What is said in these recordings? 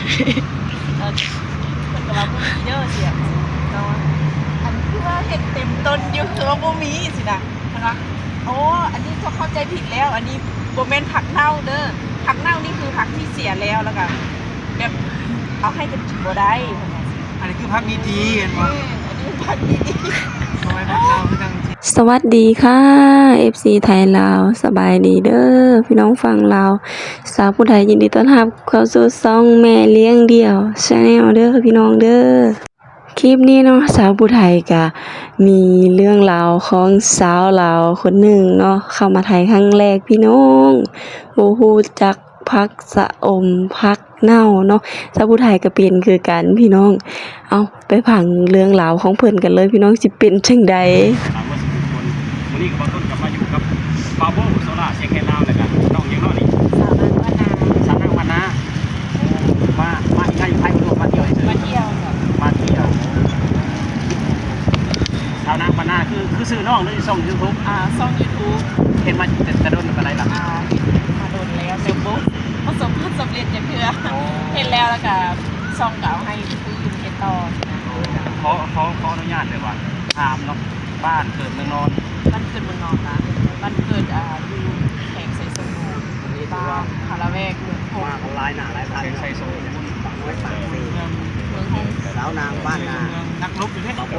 ເອີ ເພິ່ນກໍວ່າບໍ່ມີເດີ ຊິແບບເນາະ ອັນຄືວ່າເຫັນເຕັມຕົ້ນຢູ່ ຄືວ່າບໍ່ມີ ຊິນະ ເພິ່ນວ່າ ໂອ້ ອັນນີ້ເຈົ້າເຂົ້າໃຈຜິດແລ້ວ ອັນນີ້ບໍ່ແມ່ນຜັກເນົ່າເດີ ຜັກເນົ່ານີ້ຄືຜັກທີ່ເສຍແລ້ວ ແລ້ວກໍແບບເອົາໃຫ້ກັນກິນບໍ່ໄດ້ ເພິ່ນວ່າ ອັນນີ້ຄືຜັກດີໆ ເຫັນບໍ່? ແມ່ນ ອັນນີ້ຜັກດີໆ ເອົາໄວ້ຜັກເນົ່າຄືຈັ່ງ ສະຫວັດດີຄ່ະ ເອັຟຊີ ໄທລາວ ສະບາຍດີເດີພີ່ນ້ອງຝັ່ງລາວ ສາວຜູ້ໄທ ຍິນດີຕ້ອນຮັບເຂົ້າສູ່ຊ່ອງແມ່ລ້ຽງດ່ຽວ Channel ເດີພີ່ນ້ອງເດີ. ຄລິບນີ້ເນາະ ສາວຜູ້ໄທກະມີເລື່ອງລາວຂອງສາວລາວຄົນໜຶ່ງເນາະ ເຂົ້າມາໄທຄັ້ງແລກພີ່ນ້ອງ ບໍ່ຮູ້ຈັກຜັກຊະອົມ ຜັກເນົ່າເນາະ ສາວຜູ້ໄທກະເປັນຄືກັນພີ່ນ້ອງ. ເອົາ ໄປຟັງເລື່ອງລາວຂອງເພິ່ນກັນເລີຍພີ່ນ້ອງ ຊິເປັນຈັ່ງໃດ? ອ່າ ເມື່ອສະຫວ່າງຄົນ ມື້ນີ້ກໍບ່າວຕົ້ນກັບມາຢູ່ກັບບ່າວໂບ ໂຊລາ ສຽງແຄນລາວ ແລ້ວກໍນ້ອງຫຍັງເນາະນີ້? ສາວນາງບ້ານນາ ສາວນາງບ້ານນາ ໂອ້ ມາ ມາທີ່ໄທ ມາທ່ຽວ ມາທ່ຽວເນາະ ມາທ່ຽວ ສາວນາງບ້ານນາ ຄື ຄືຊື່ນ້ອງ ຫຼືຊ່ອງຢູທູບ? ອ່າ ຊ່ອງຢູທູບ ເຮັດມາແຕ່ ແຕ່ດົນປານໃດລະ? ອ່າ ມາດົນແລ້ວ ແຕ່ບໍ່ປະສົບຜົນສຳເລັດຈັກເທື່ອ ໂອ້ ເຮັດແລ້ວ ແລ້ວກໍຊ່ອງກໍເອົາໃຫ້ ຄືເຮັດຕໍ່ ຂໍ ຂໍ ຂໍອະນຸຍາດແບບວ່າຖາມເນາະ ບ້ານເກີດເມືອງນອນ? ບ້ານເກີດເມືອງນອນນະ ບ້ານເກີດ ອ່າ ຢູ່ແຂວງໄຊສົມບູນ ບ້ານພະລະແວກ ເມືອງຫົງ ມາກັນຫຼາຍໜ້າຫຼາຍຕາ ແຂວງໄຊສົມບູນ ເມືອງ ເມືອງຫົງ ສາວນາງບ້ານນາ ນັກລົບຢູ່ເດ້ ເມືອງ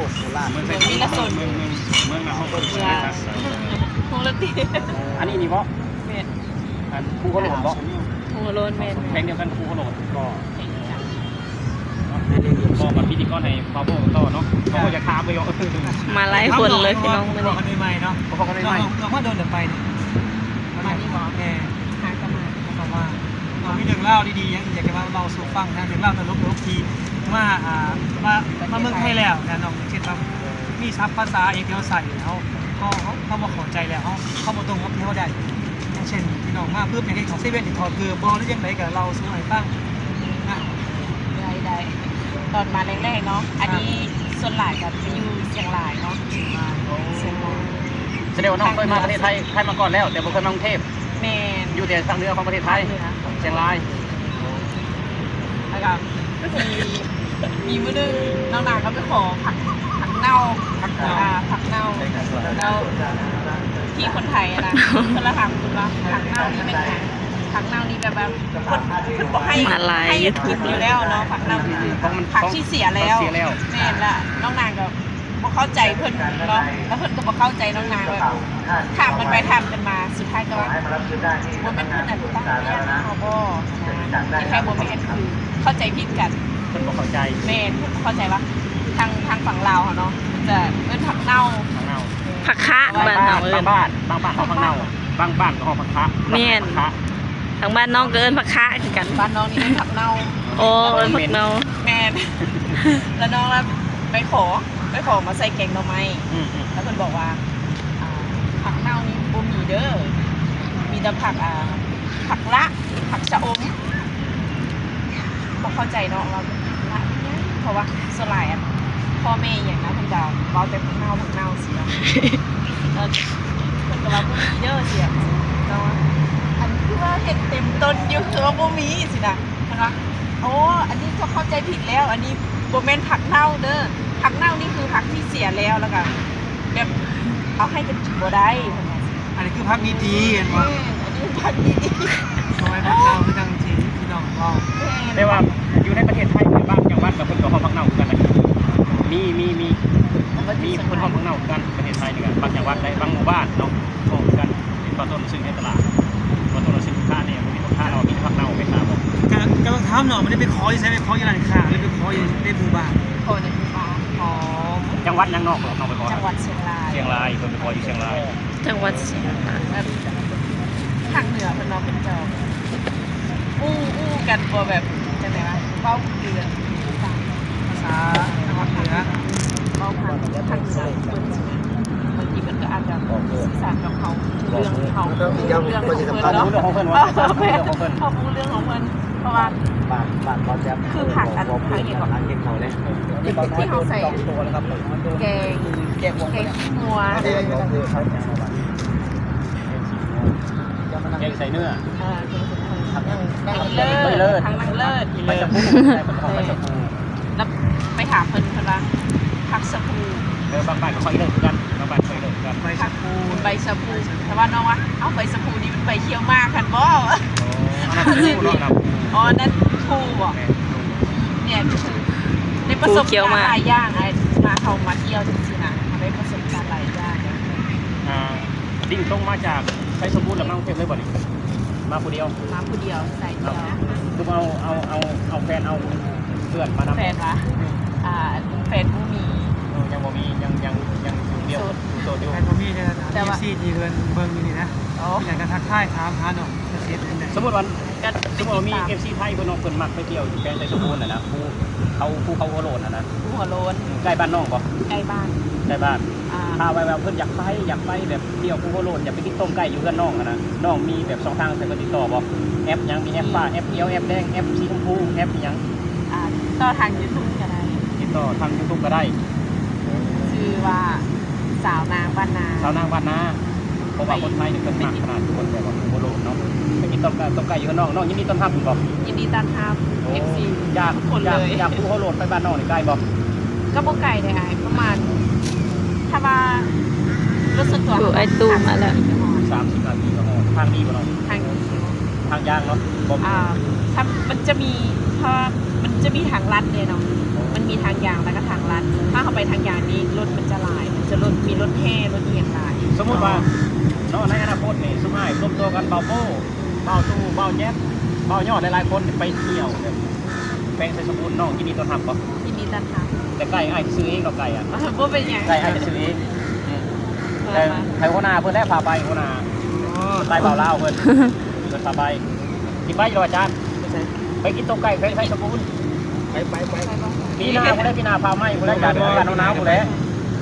ວິລະຊົນ ເມືອງ ເມືອງ ເມືອງນັກລົບ ຫົງລະຕິ ອັນນີ້ນີ້ບໍ່? ແມ່ນ ອັນພູກະໂຫຼນບໍ່? ພູກະໂຫຼນ ແມ່ນ ແຂວງດຽວກັນ ພູກະໂຫຼນ ກໍ ແຂວງດຽວກັນ ເວົ້າກັບພິທີກອນໃຫ້ບ່າວໂບຕໍ່ເນາະ ບ່າວໂບຢາກຖາມເລີຍ ມາຫຼາຍຄົນເລີຍພີ່ນ້ອງມື້ນີ້ ພໍກັນໃໝ່ເນາະ ພໍກັນໃໝ່ ນ້ອງ ນ້ອງມາດົນແລ້ວໄປນີ້ ມານີ້ບໍ່? ແມ່ນ ຫາກັນມາ ເພາະວ່ານ້ອງມີເລື່ອງລາວດີໆ ຫຍັງຢາກຈະມາເລົ່າສູ່ຟັງນະ ເລື່ອງລາວຕະຫຼົກໆ ທີ່ມາ ອ່າ ມາ ມາເມືອງໄທແລ້ວນະ ນ້ອງ ເຊັ່ນວ່າມີສັບພາສາຫຍັງທີ່ເຮົາໃຊ້ ເຮົາ ເຮົາ ເຮົາ ເຮົາບໍ່ເຂົ້າໃຈແລ້ວ ເຮົາ ເຮົາບໍ່ຕົງກັບທີ່ເຮົາໄດ້ ຢ່າງເຊັ່ນ ພີ່ນ້ອງມາປຶບ ຢາກເຮັດຂອງເຊເວັນ ຖອດເກີບບໍ່ ຫຼືຈັ່ງໃດ ກໍເລົ່າສູ່ໃຫ້ຟັງນະ. ໄດ້ ໄດ້ ຕອນມາແລກໆເນາະ ອັນນີ້ສ່ວນຫຼາຍກໍໄປຢູ່ຊຽງລາຍເນາະ ຊຽງລາຍ ສະແດງວ່ານ້ອງເຄີຍມາປະເທດໄທ ໄທມາກ່ອນແລ້ວ ແຕ່ບໍ່ເຄີຍມາກຸງເທບ? ແມ່ນ ຢູ່ແຕ່ທາງເໜືອຂອງປະເທດໄທ ຊຽງລາຍ ແລ້ວກໍ ມີ ມີມື້ໜຶ່ງນ້ອງນາກໍໄປຂໍຜັກ ຜັກເນົ່າ ຜັກເນົ່າ ອ່າ ຜັກເນົ່າ ແລ້ວທີ່ຄົນໄທຫັ້ນນະ ເພິ່ນລະຖາມເພິ່ນວ່າ ຜັກເນົ່ານີ້ແມ່ນຫຍັງ? ຜັກເນົ່ານີ້ແບບວ່າ ເພິ່ນ ເພິ່ນບໍ່ໃຫ້ ໃຫ້ກິນຢູ່ແລ້ວເນາະ ຜັກເນົ່າ ຜັກທີ່ເສຍແລ້ວ ເສຍແລ້ວ ແມ່ນລະ ນ້ອງນາກໍ ບໍ່ເຂົ້າໃຈເພິ່ນເນາະ ແລ້ວເພິ່ນກໍບໍ່ເຂົ້າໃຈນ້ອງນາງ ແບບຖາມກັນໄປຖາມກັນມາ ສຸດທ້າຍກໍວ່າ ບໍ່ແມ່ນເພິ່ນອັນຕັ້ງໃນເຮົາບໍ່ ທີ່ແທ້ບໍ່ແມ່ນ ຄືເຂົ້າໃຈຜິດກັນ ເພິ່ນບໍ່ເຂົ້າໃຈ ແມ່ນ ເພິ່ນບໍ່ເຂົ້າໃຈວ່າ ທາງ ທາງຝັ່ງລາວເຮົາເນາະ ເພິ່ນຈະເອີ້ນຜັກເນົ່າ ຜັກເນົ່າ ຜັກຄະ ບ້ານເຮົາເອີ້ນ ບາງບ້ານ ບາງບ້ານເຮົາຜັກເນົ່າ ບາງບ້ານກໍເຮົາຜັກຄະ ແມ່ນ ທາງບ້ານນ້ອງກໍເອີ້ນຜັກຄະຄືກັນ ບ້ານນ້ອງນີ້ເອີ້ນຜັກເນົ່າ ອໍ ເອີ້ນຜັກເນົ່າ ແມ່ນ ແລ້ວນ້ອງລະໄປຂໍ ໄປຂໍມາໃສ່ແກງໜໍ່ໄມ້ ອືມໆ ແລ້ວເພິ່ນບອກວ່າ ອ່າ ຜັກເນົ່ານີ້ບໍ່ມີເດີ ມີແຕ່ຜັກ ອ່າ ຜັກລະ ຜັກຊະອົມ ບໍ່ເຂົ້າໃຈເນາະວ່າ ລະອີ່ຫຍັງ ເພາະວ່າສ່ວນຫຼາຍ ອັນ ພໍ່ແມ່ອີ່ຫຍັງນະ ເພິ່ນກໍເວົ້າແຕ່ຜັກເນົ່າ ຜັກເນົ່າຊີ້ນະ ເອີ ເພິ່ນກໍວ່າບໍ່ມີເດີ ຊີ້ເນາະ ອັນຄືວ່າເຫັນເຕັມຕົ້ນຢູ່ ຄືວ່າບໍ່ມີຊີ້ນະ ເພິ່ນວ່າ ໂອ້ ອັນນີ້ເຈົ້າເຂົ້າໃຈຜິດແລ້ວ ອັນນີ້ບໍ່ແມ່ນຜັກເນົ່າເດີ ຜັກເນົ່ານີ້ຄືຜັກທີ່ເສຍແລ້ວ ແລ້ວກໍແບບເອົາໃຫ້ກັນກິນບໍ່ໄດ້ ເພິ່ນວ່າ ອັນນີ້ຄືຜັກດີໆ ເຫັນບໍ່? ແມ່ນ ອັນນີ້ຜັກດີໆ ເອົາໄວ້ຜັກເນົ່າ ຄືຈັ່ງທີ່ພີ່ນ້ອງເວົ້າ ແຕ່ວ່າຢູ່ໃນປະເທດໄທ ບາງຈັງຫວັດກໍເພິ່ນກໍເອົາຜັກເນົ່າຄືກັນນະ ມີ ມີ ມີ ມີຄົນເອົາຜັກເນົ່າຄືກັນ ປະເທດໄທນີ້ກໍບາງຈັງຫວັດໄດ້ ບາງໝູ່ບ້ານເນາະ ເອົາຄືກັນ ເຫັນບ່າວຕົ້ນຊື້ໃນຕະຫຼາດ ບ່າວຕົ້ນຊື້ສິນຄ້າແດ່ ບໍ່ມີສິນຄ້າເນາະ ມີແຕ່ຜັກເນົ່າໄປຂາຍບໍ່? ກໍ ກໍຕ້ອງຖາມເນາະ ບໍ່ໄດ້ໄປຂໍຢູ່ໃສ ໄປຂໍຢູ່ຮ້ານຄ້າ ຫຼືໄປຂໍຢູ່ໃນໝູ່ບ້ານ? ຂໍໃນໝູ່ບ້ານ ອໍ ຈັງຫວັດຫຍັງເນາະ ນ້ອງໄປຂໍ? ຈັງຫວັດຊຽງລາຍ ຊຽງລາຍ ເພິ່ນໄປຂໍຢູ່ຊຽງລາຍ ຈັງຫວັດຊຽງລາຍ ແບບ ທາງເໜືອເພິ່ນເວົ້າເປັນເຈົ້າ ອູ້ ອູ້ກັນບໍ່ແບບ ຈັ່ງໃດວະ ເວົ້າຄື ພາສາທາງພາກເໜືອ ເວົ້າຜ່ານທາງເໜືອເພິ່ນ ບາງທີເພິ່ນກໍອາດຈະສື່ສານກັບເຮົາ ເລື່ອງເຮົາ ເລື່ອງຂອງເພິ່ນເນາະ ເຮົາຮູ້ເລື່ອງຂອງເພິ່ນ ເຮົາຮູ້ເລື່ອງຂອງເພິ່ນ ເພາະວ່າ ຄືຜັກອັນ ຜັກຫຍັງເກາະ ທີ່ເຮົາໃສ່ແກງ ແກງຂີ້ງົວ ແກງໃສ່ເນື້ອ ເອີ ແກງໃສ່ເນື້ອ ນາງເລີດ ທາງນາງເລີດ ໃບຊະພູ ໃບຊະພູ ແລ້ວໄປຖາມເພິ່ນ ເພິ່ນວ່າ ຜັກຊະພູ. ເອີ ບາງບ້ານກໍເອີ້ນຄືກັນ ບາງບ້ານກໍເອີ້ນຄືກັນ ໃບຊະພູ ຜັກ ໃບຊະພູ. ແຕ່ວ່ານ້ອງວ່າ ເອົ້າ ໃບຊະພູນີ້ມັນໃບຂຽວໝາກຫັ້ນບໍ່? ອໍ ອັນນັ້ນພູເນາະ ອັນນັ້ນພູ. ອໍ ອັນນັ້ນພູບໍ? ແມ່ນ ເນຍ ຄືໄດ້ປະສົບການຫຼາຍຢ່າງ ມາ ເຮົາມາທ່ຽວຈັ່ງຊີ້ນະ ເຮົາໄດ້ປະສົບການຫຼາຍຢ່າງ. ອ່າ ດິ້ງຕົງມາຈາກໄຊສົມບູນ ແລ້ວມາກຸງເທບເລີຍບໍ່ນີ້? ມາຜູ້ດຽວ ມາຜູ້ດຽວ ສາຍດຽວ. ຄືເອົາ ເອົາ ເອົາ ເອົາແຟນ ເອົາເພື່ອນມານຳ? ແຟນຫວາ? ອ່າ ແຟນບໍ່ມີ. ເອີ ຍັງບໍ່ມີ ຍັງ ຍັງ ຍັງຢູ່ ໂສດ ໂສດຢູ່. ແຟນບໍ່ມີເດີ ແຕ່ວ່າ ເອັຟຊີ ທີ່ເພິ່ນເບິ່ງຢູ່ນີ້ນະ ໂອ້ ຢາກຈະທັກທາຍຖາມຫານ້ອງ ສມມຸດວ່າ ກະ ສົມມຸດວ່າມີ ຕິດຕາມ ເອັຟຊີ ໄທເພິ່ນເນາະ ເພິ່ນມັກໄປທ່ຽວຢູ່ແຂວງໄຊສົມບູນຫັ້ນນະ ພູເຂົາ ພູເຂົາຫົວໂລ້ນຫັ້ນນະ. ພູຫົວໂລ້ນ ໃກ້ບ້ານນ້ອງບໍ່? ໃກ້ບ້ານ ໃກ້ບ້ານ. ອ່າ ຖ້າວ່າ ວ່າເພິ່ນຢາກໄປ ຢາກໄປແບບທ່ຽວພູຫົວໂລ້ນ ຢາກໄປກິນຕົ້ມໄກ່ຢູ່ເຮືອນນ້ອງຫັ້ນນະ ນ້ອງມີແບບຊ່ອງທາງໃຫ້ເພິ່ນຕິດຕໍ່ບໍ່? ແອັບຫຍັງ? ມີແອັບຟ້າ ແອັບຂຽວ ແອັບແດງ ແອັບສີຊົມພູ ແອັບອີ່ຫຍັງ? ອ່າ ຕິດຕໍ່ທາງຢູທູບກໍໄດ້ ຕິດຕໍ່ທາງຢູທູບກໍໄດ້. ຊື່ວ່າ ສາວນາງບ້ານນາ ສາວນາງບ້ານນາ. ເພາະວ່າຄົນໄທນີ້ເພິ່ນມັກຂະໜາດ ທຸກຄົນແບບວ່າຜູ້ໂຄໂລນເນາະ ໄປກິນຕົ້ມກະ ຕົ້ມໄກ່ຢູ່ເຮືອນນ້ອງ. ນ້ອງຍິນດີຕ້ອນຮັບຢູ່ບໍ່? ຍິນດີຕ້ອນຮັບ ໂອ້ ເອັຟຊີ ຈາກ ທຸກຄົນເລີຍ. ຈາກພູຫົວໂລ້ນໄປບ້ານນ້ອງນີ້ໄກບໍ່? ກໍບໍ່ໄກເດ້ອ້າຍ ປະມານ ຖ້າວ່າລົດສ່ວນຕົວ ໂອ້ ອ້າຍຕູ້ມາແລ້ວ ສາມສິບນາທີກໍຮອດ. ທາງດີບໍ່ນ້ອງ? ທາງດີ ທາງຍາງເນາະ ບໍ່ມີ ອ່າ ຖ້າມັນຈະມີ ເພາະມັນຈະມີທາງລັດເດ້ນ້ອງ ມັນມີທາງຍາງ ແລ້ວກໍທາງລັດ. ຖ້າເຮົາໄປທາງຍາງນີ້ ລົດມັນຈະຫຼາຍ ມັນຈະລົດ ມີລົດແຫ່ ລົດອີ່ຫຍັງຫຼາຍ. ສົມມຸດວ່າເນາະ ໃນອະນາຄົດນີ້ ຊຸມອ້າຍລວມຕົວກັນ ບ່າວໂປ້ ບ່າວຕູ້ ບ່າວແຈັບ ບ່າວຍອດ ຫຼາຍໆຄົນໄປທ່ຽວແບບແຂວງໄຊສົມບູນ ນ້ອງຍິນດີຕ້ອນຮັບບໍ່? ຍິນດີຕ້ອນຮັບ. ແຕ່ໄກ່ອ້າຍຊິຊື້ເອງດອກ ໄກ່ອະ ບໍ່ເປັນຫຍັງ ໄກ່ອ້າຍຈະຊື້ເອງ. ອືມ ແຕ່ໃຫ້ຫົວໜ້າເພິ່ນແຫຼະພາໄປ ຫົວໜ້າ ໂອ້ ໄປບ່າວລາວເພິ່ນ ເພິ່ນພາໄປ. ຊິໄປຢູ່ອາຈານ? ໄປໃສ? ໄປກິນຕົ້ມໄກ່ແຂວງໄຊສົມບູນ. ໄປ ໄປ ໄປ ປີໜ້າພຸ້ນແຫຼະ ປີໜ້າຟ້າໃໝ່ພຸ້ນແຫຼະ ອາຈານ ອາກາດໜາວໆພຸ້ນແຫຼະ.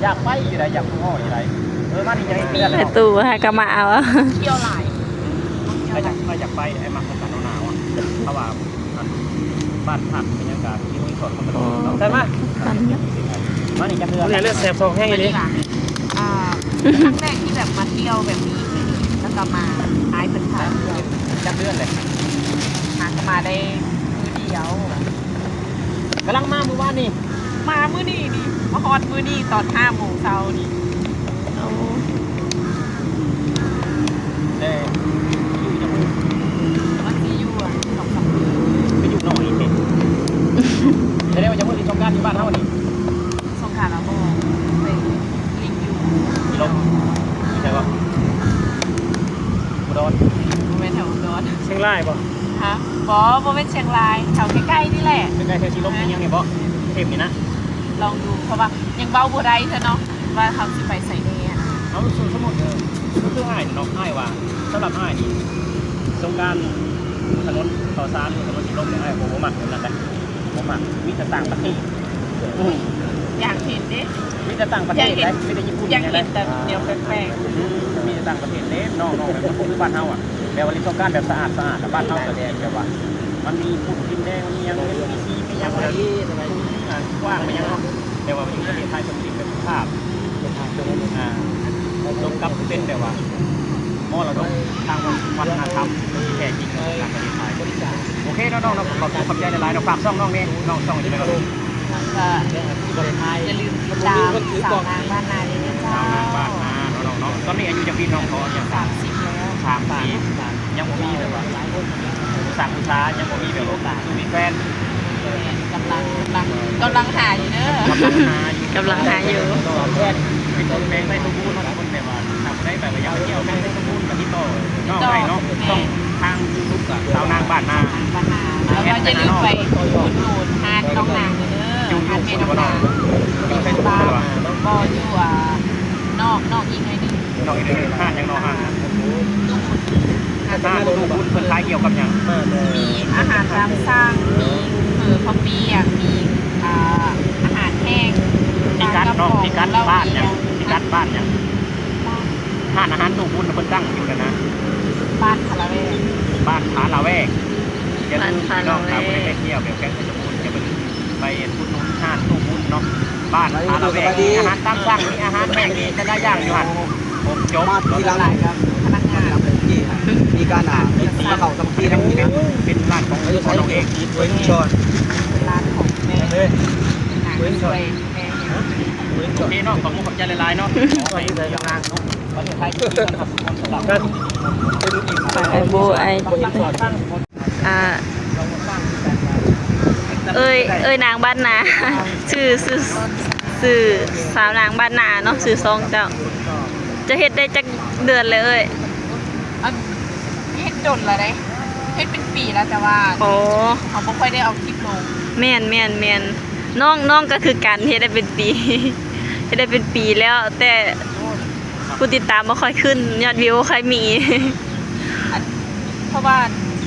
ຢາກໄປຢູ່ໃດ ຢາກຮູ້ຮອດຢູ່ໃດ. ເອີ ມານີ້ຈະໄດ້ເຮືອນ ໄປຕູ້ຫາກະມາເອົາ ທ່ຽວຫຼາຍ. ໄປຢາກ ໄປຢາກໄປ ໄອ້ມັກອາກາດໜາວໆ ເພາະວ່າ ອັນບ້ານພັກເປັນຫຍັງກະມີຣີສອດຄົນຕະຫຼອດເນາະ. ເຊີນມາ ມານີ້ຈັກເທື່ອ ອັນນີ້ແຫຼະແສບທ້ອງແຮງອີ່ຫຼີ. ອ່າ ຄັ້ງແລກທີ່ແບບມາທ່ຽວແບບນີ້ ແລ້ວກໍມາ ອ້າຍເພິ່ນພາທ່ຽວ. ຈັກເດືອນແຫຼະ? ຫາກໍມາໄດ້ມື້ດຽວ. ກຳລັງມາມື້ວານນີ້ ມາມື້ນີ້ນີ້ ມາຮອດມື້ນີ້ຕອນຫ້າໂມງເຊົ້ານີ້. ໂອ້ ແຕ່ຢູ່ຈັກມື້? ມັນຊິຢູ່ ອັນ ສອງສາມມື້. ຄືຢູ່ໜ້ອຍແທ້. ສະແດງວ່າຈະມື້ຫຼິ້ນສົງການຢູ່ບ້ານເຮົານີ້? ສົງການລະບໍ່ ໄປຫຼິ້ນຢູ່ ຢູ່ໃສເກາະ? ອຸດອນ? ບໍ່ແມ່ນແຖວອຸດອນ. ຊຽງລາຍບໍ່? ຮະ? ບໍ່ ບໍ່ແມ່ນຊຽງລາຍ ແຖວໃກ້ໆນີ້ແຫຼະ. ໃກ້ໆ ແຖວສີລົມອີ່ຫຍັງນີ້ບໍ່? ເທບນີ້ນະ? ລອງດູ ເພາະວ່າຍັງເວົ້າບໍ່ໄດ້ເທື່ອເນາະ ວ່າເຮົາຊິໄປໃສແດ່ຫັ້ນນະ. ເອົາ ສົມ ສົມມຸດ ເອີ ຄື ຄືອ້າຍເນາະ ອ້າຍວ່າ ສຳລັບອ້າຍນີ້ ສົງການຖະໜົນເຂົ້າສານ ຫຼື ຖະໜົນສີລົມນີ້ ອ້າຍບໍ່ ບໍ່ມັກແນວນັ້ນນະ ບໍ່ມັກ. ມີແຕ່ຕ່າງປະເທດ. ອືມ ຢາກເຫັນເດ້ ມີແຕ່ຕ່າງປະເທດເດ້ ມີແຕ່ຍີ່ປຸ່ນ ຢາກເຫັນແບບແນວແປກໆ. ອືມ ມີແຕ່ຕ່າງປະເທດເດ້ ນ້ອງໆ ແບບບໍ່ຄືບ້ານເຮົາອະ. ແບບວ່າຫຼິ້ນສົງການແບບສະອາດໆ ບ້ານເຮົາກໍແບບ ແບບວ່າ ມັນມີຝຸ່ນດິນແດງ ມັນມີຫຍັງ ມັນມີສີ ມີຫຍັງ ມັນມີກວ້າງ ມີຫຍັງເນາະ. ແຕ່ວ່າຢູ່ປະເທດໄທເພິ່ນຊິເປັນພາບ ອ່າ ສົມກັບເປັນແບບວ່າມໍລະດົກທາງວັດທະນະທຳທີ່ແທ້ຈິງຂອງປະເທດໄທ. ໂອເຄເນາະນ້ອງເນາະ ຂອບ ຂອບໃຈຫຼາຍໆເນາະ. ຝາກຊ່ອງນ້ອງແດ່ ນ້ອງຊ່ອງຈັ່ງໃດເນາະ? ກໍຢ່າລືມຕິດຕາມສາວນາງບ້ານນາເດີເຈົ້າ. ສາວນາງບ້ານນາເນາະນ້ອງເນາະ. ຕອນນີ້ອາຍຸຈັກປີນ້ອງ? ຂໍອະນຸຍາດ ສາມສິບແລ້ວ. ສາມສິບ ຍັງບໍ່ມີແບບວ່າຜູ້ສັກຜູ້ສາ ຍັງບໍ່ມີແບບວ່າຜູ້ມີແຟນ? ກຳລັງ ກຳລັງ ກຳລັງຫາຢູ່ເດີ ກຳລັງຫາຢູ່ ກຳລັງຫາຢູ່. ເປັນຄົນແຂວງໄຊສົມບູນເນາະ ຄົນແບບວ່າ ຖ້າຜູ້ໃດແບບວ່າຢາກໄປທ່ຽວແຂວງໄຊສົມບູນກໍຕິດຕໍ່ນ້ອງໄດ້ເນາະ ຊ່ອງທາງຢູທູບກໍສາວນາງບ້ານນາ ສາວນາງບ້ານນາ. ແລ້ວກໍຢ່າລືມໄປອຸດໜູນຮ້ານນ້ອງນາງເດີ ຮ້ານແມ່ນ້ອງນາງ ຢູ່ໃນຢູທູບບໍ່? ບໍ່ ຢູ່ ອ່າ ນອກ ນອກອີກໜ້ອຍໜຶ່ງ. ນ້ອງອີກເດີ ຮ້ານຫຍັງເນາະ? ຮ້ານຕູ້ບຸນ ຮ້ານຕູ້ບຸນເພິ່ນຂາຍກ່ຽວກັບຫຍັງ? ມີອາຫານຕາມສັ່ງ ມີເຝີ ເຂົ້າປຽກ ມີ ອ່າ ອາຫານແຫ້ງ. ພິກັດເນາະ ພິກັດບ້ານຫຍັງ? ພິກັດບ້ານຫຍັງ? ຮ້ານອາຫານຕູ້ບຸນເພິ່ນຕັ້ງຢູ່ນັ້ນນະ ບ້ານພາລາແວກ ບ້ານພາລາແວກ. ຢ່າລືມພີ່ນ້ອງ ຖ້າຜູ້ໃດໄປທ່ຽວແບບແຂວງໄຊສົມບູນ ຢ່າໄປລືມ ໄປອຸດໜູນຮ້ານຕູ້ບຸນເນາະ ບ້ານພາລາແວກ. ມີອາຫານຕາມສັ່ງ ມີອາຫານແຫ້ງ ມີຫຼາຍໆຢ່າງຢູ່ຫັ້ນ. ຄົບຈົບ ມາທີ່ຮ້ານ ພະນັກງານ ມີການ ອ່າ ມາເຂົ້າສາມັກຄີນຳນີ້ນະ ເປັນຮ້ານຂອງ ຂອງນ້ອງເອງ ເປັນຮ້ານຂອງແມ່ ເປັນນາງຊ່ວຍແມ່. ໂອເຄເນາະ ຂອບຄຸນຂອບໃຈຫຼາຍໆເນາະ ຂໍໃຫ້ເດີນທາງເນາະ ປະເທດໄທ ຍິນດີຕ້ອນຮັບທຸກຄົນສຳລັບ ອ່າ ເອີຍ ເອີຍນາງບ້ານນາ ຊື່ ຊື່ ຊື່ສາວນາງບ້ານນາເນາະ ຊື່ຊ່ອງເຈົ້າ. ເຈົ້າເຮັດໄດ້ຈັກເດືອນແລ້ວເອີຍ? ອັນ ເຮັດດົນແລ້ວເດ້ ເຮັດເປັນປີແລ້ວ ແຕ່ວ່າ ອໍ ເຮົາບໍ່ຄ່ອຍໄດ້ເອົາຄລິບລົງ. ແມ່ນໆໆ ນ້ອງ ນ້ອງກໍຄືກັນ ເຮັດໄດ້ເປັນປີ ເຮັດໄດ້ເປັນປີແລ້ວ ແຕ່ຜູ້ຕິດຕາມບໍ່ຄ່ອຍຂຶ້ນ ຍອດວິວບໍ່ຄ່ອຍມີ. ອັນ ເພາະວ່າ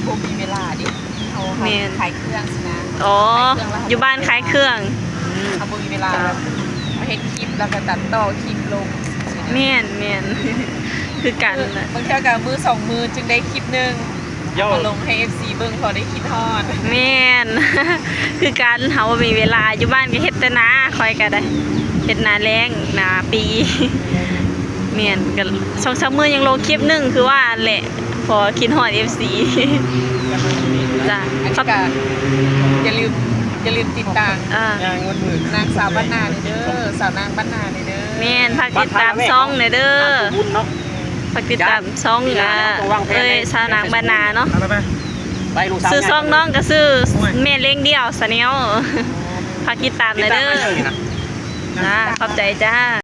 ບໍ່ມີເວລາເດ້ ເຮົາ ແມ່ນ ເຮົາຂາຍເຄື່ອງຊີ້ນະ. ອໍ ຂາຍເຄື່ອງແລ້ວເຮົາ ຢູ່ບ້ານຂາຍເຄື່ອງ ເຮົາບໍ່ມີເວລາ ເຈົ້າ ມາເຮັດຄລິບ ແລ້ວກໍຕັດຕໍ່ຄລິບລົງຊີ້ນະ. ແມ່ນໆ ຄືກັນ ບາງເທື່ອກໍມື້ສອງມື້ຈຶ່ງໄດ້ຄລິບໜຶ່ງ ເອົາມາລົງໃຫ້ເອັຟຊີເບິ່ງ ພໍໄດ້ຄິດຮອດ. ແມ່ນ ຄືກັນ ເຮົາບໍ່ມີເວລາ ຢູ່ບ້ານກໍເຮັດແຕ່ນາ ຂ້ອຍກໍໄດ້ເຮັດນາແລ້ງ ນາປີ. ແມ່ນ ກໍສອງສາມມື້ຍັງລົງຄລິບໜຶ່ງ ຄືວ່າຫັ້ນແຫຼະ ພໍຄິດຮອດເອັຟຊີ. ຈ້າ ອັນນີ້ກໍຢ່າລືມ ຢ່າລືມຕິດຕາມ ອ່າ ນາງສາວບ້ານນານີ້ເດີ ສາວນາງບ້ານນານີ້ເດີ. ແມ່ນ ຝາກຕິດຕາມຊ່ອງແດ່ເດີ ຝາກຕິດຕາມຊ່ອງ ອ່າ ເອີຍ ສາວນາງບ້ານນາເນາະ ຊື່ຊ່ອງນ້ອງກໍຊື່ແມ່ລ້ຽງດ່ຽວຊາແນວ ຝາກຕິດຕາມແດ່ເດີ. ຈ້າ ຂອບໃຈຈ້າ.